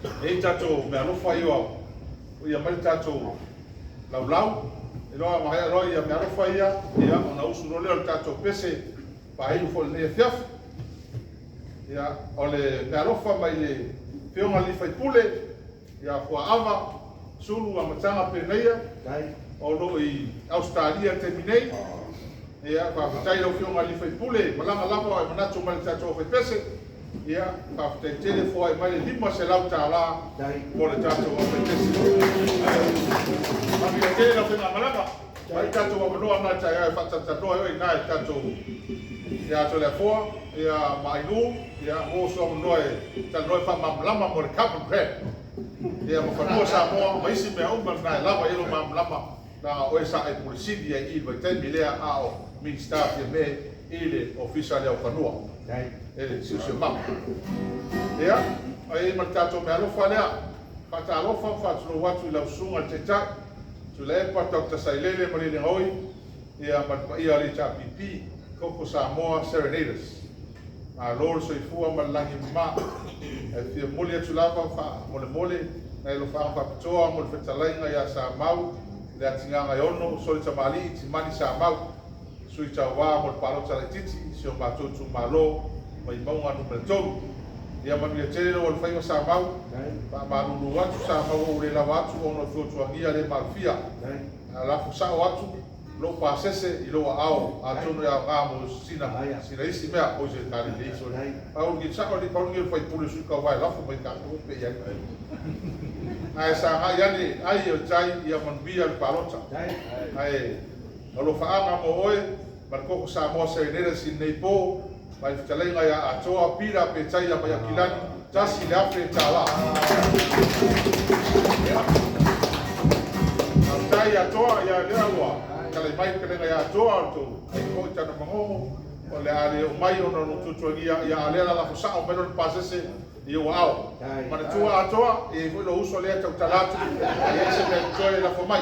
E i ai tatou meaalofa ia ua ia mai le tatou laulau, e loa maea loa ia meaalofa ia, ia ona usu loa lea o le tatou pese faaiu foi i lenei afiafi. Ia, o le meaalofa mai le Afioga i le sui usufono ia Fuaava Sulu Amataga Penaia, o lo o i Ausetalia i le taimi nei. Ia, faafetai i lau Afioga i le sui usufono, malaga lava o e manatu mai i le tatou aufaipese. Ia, faafetai tele, foai mai le $500 mo le tatou aufaipese. Manuia tele lau faigamalaga. Mai tatou avanoa na taeao e faatalatalanoa ai oe i ina i le tatou ia Toleafoa ia ma Ainuu, ia maua sou avanoa e talanoa e faamalamalama mo le carbon credit. Ia ma fanua Samoa ma isi mea uma na e lava i ai lou malamalama, leaga o oe sa e Pule Sili ai i le vaitaimi lea a o Minisita Fiame i le Ofisa lea o Fanua e le Siosiomaga. Ia, ai ma le tatou meaalofa lea. Faatalofa ma faatulou atu i lau susuga i le Taitai, Tuilaepa Dr. Sailele Malielegaoi, ia ma le paia o le HRPP, Koko Samoa Serenaders. Malo le soifua ma le lagi e mama. Ae fia momoli atu lava faamolemole nai alofaaga faapitoa mo le fetalaiga ia Samau Leatigagaeono Solitamalii Timani Samau, sui tauva mo le palota laitiiti i si o matou itumalo Vaimauga Nu.3. Ia manuia tele lou alofaiva Samau. Faamalulu atu Samau ua ou le lawa atu ona o tuatuagia le malofia. Ae lafo sao atu lou pasese i lou aao, atonu e aoga mo sina sina isi mea. Oi se kalelei sole. Pau ni sao ni pau ni faipule sui tauva e lafo mai tatou pe i ai. Ae sagai ane ai o tai ia manuia le palota. Ae alofaaga mo oe ma le Koko Samoa Serenaders i lenei po mai le fetalaiga ia Atoa Pira Petaia mai Aukilani, $1,000. Faafetai Atoa, ia lea ua talai mai le fetalaiga ia Atoa o le tou ai foi tana magogo o le a le oo mai ona o lou tuatuagia, ia a lea la lafo sao mai lona pasese i ou aao. Manatua Atoa, e i ai foi lou uso lea e tautala atu, a i ai se mea totoe e lafo mai.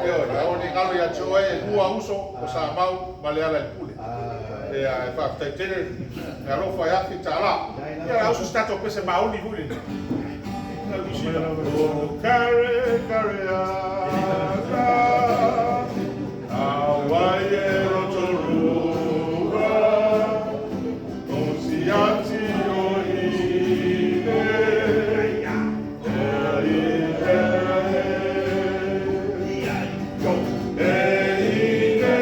Ioe, aua ne i galo ia te oe, e lua uso o Samau ma Lealailepule. Ia, e faafetai tele, e alofa e $1,000. Ia, a uso se tatou pese maoni foi lele. O kare kare ana, auai e Rotorua, o siati o ine, e ine, e ine,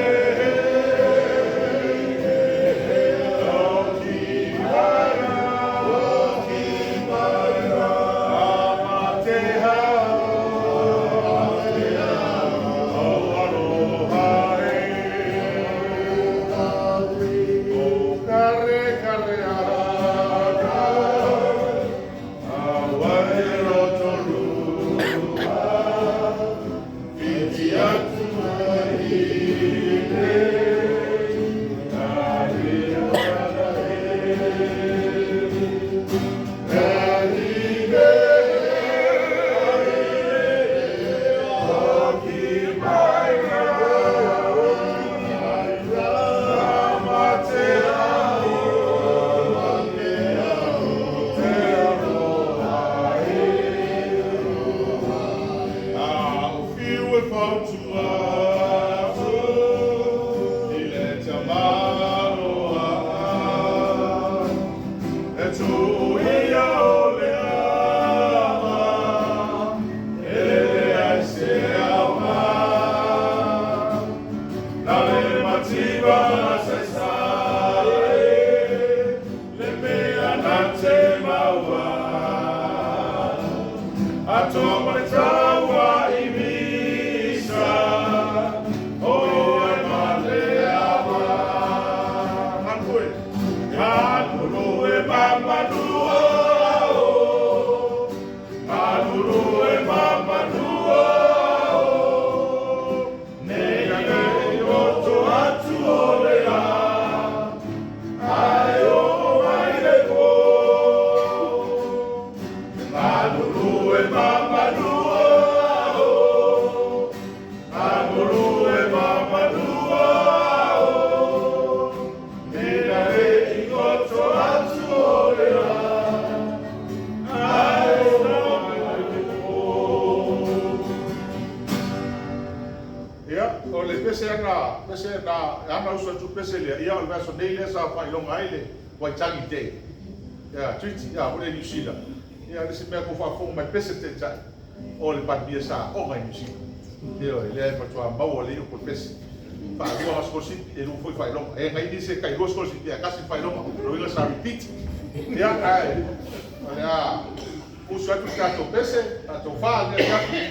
o ki maira, o ki maira, amateha, o aroha e, o kare kare ana, auai e Rotorua, whiti atu mai ine, ka e, ine, o ki maira, amatea te aroha e. A o fiu e fautua atu i le tamaloa e tuu ia o le ama e leai se aoga na le mativa na saisai e le mea na te maua atoa ma le taua i misa o ia ma le ava. Manue Malulu e mamanu o Malulu e mamanu o Nei nei oto atu o le a Ai o mai le po Malulu e mamanu o Malulu e mamanu o Nina le i goto atu o le a Ai o Pese ana Pese na ana uso atu Pese lea ia o le vaiaso nei lea sa faailoga ai le Waitangi Day. Ia Treaty ia o le New Zealand. Ia le isi mea ua faafofoga mai Pese taitai o le Palemia sa aoga i New Zealand. Ioe, lea e matua maua lelei upu o le Pese. Faalua na sikolasipi, e lua foi faailoga. E nai nisi e tailua sikolasipi ae tasi le faailoga, o lona uiga sa repeat. Ia, ae o le a usu atu le tatou Pese, tatou fa lenei afiafi.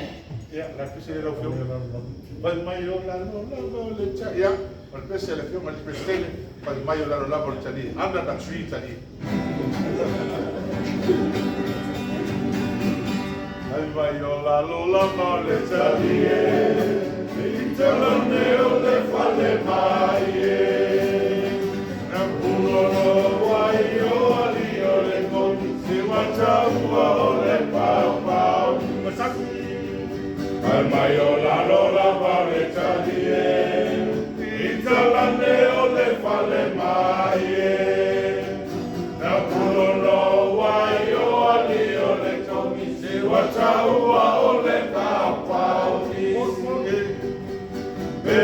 Ia, o le a le pese lea lau Afioga? Fai mai o lalo lava o le ta... Ia, o le pese a le Afioga i le Peresetene, fai mai o lalo lava o le talie. Under the tree talie. Fai mai o lalo lava o le talie, i talane o le fale mai e. Na pulono ai o ali o le koki, se wataua o le pau pau. Masaku. Fai mai o lalo lava o le talie, i talane o le fale mai e. Na pulono ai o ali o le koki, se wataua o le pau pau. Pe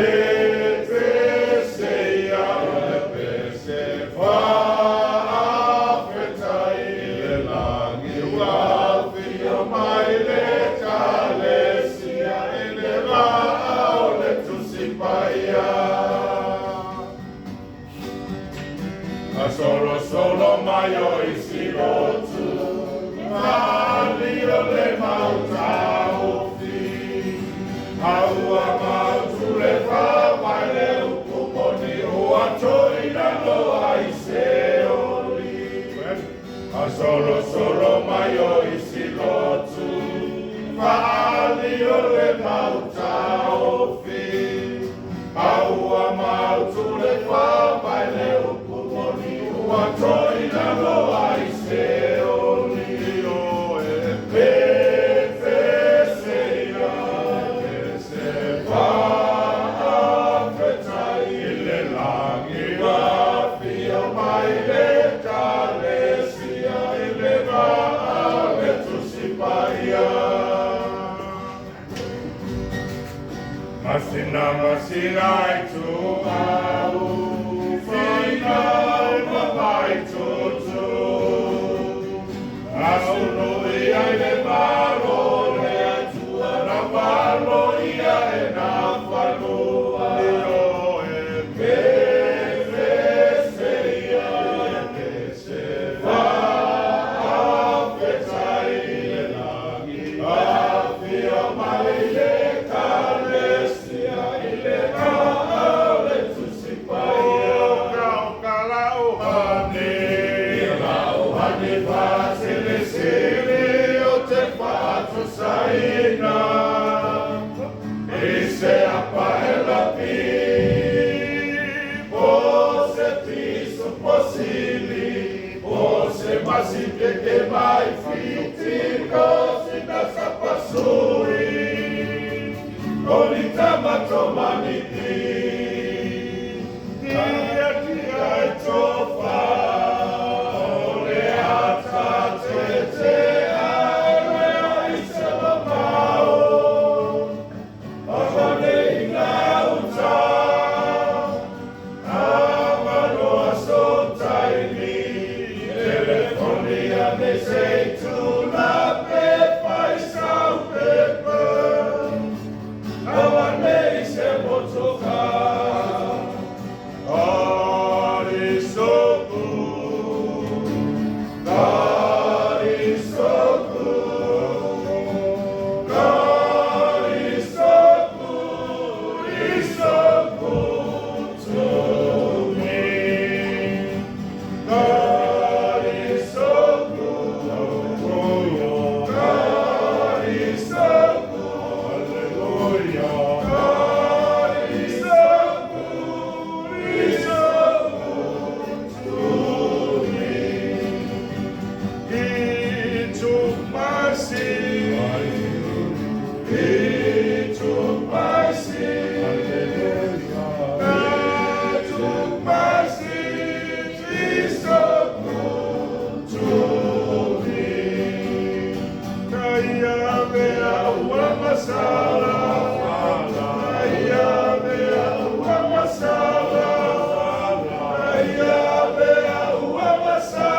pe se ia le pe se faafetai i le lagi ua afio mai le Ekalesia i le vaa o le Tusi Paia. A solosolo mai o isi lotu, faaali o le mautaufi. A ua mautu le faavae le upu moni ua toilalo ai Seoli. A solosolo mai o isi lotu, faaali o le mautaufi. A ua mautu le faavae le upu moni ua toilalo ai Seoli. O e pe pe se ia pe se faafetai i le lagi ua afio mai le Ekalesia i le vaa o le Tusi Paia. Masina masina i tuau, finau ma tutu. Asunu ia i le malo le Atua, na malo ia e na falua. Io e pe pe se ia pe se faafetai i le lagi afio mai le Ekalesia i le vaa o le Tusi Paia. Hani hani faasilisili o te faatusaina. I se apa e lapi, po se piso po sili, po se masike mai fiti ko sina sapasui. Olita matomaniti, tia tia e tofa, o le ata te te ale ai se mamao. Avane i ngā uta, amanoa so taimi, telefonia me se tula pe fai sau pepa. Avane i se motoka. God is so good. God is so good. God is so good. He's so good to me. God is so good. God is so good. Hallelujah. God is so good. He's so good to me. He took my sin. He took my sin. He took my sin. He's so good to me. Kaya mea ua masala. Kaya mea Ia mea ua masani.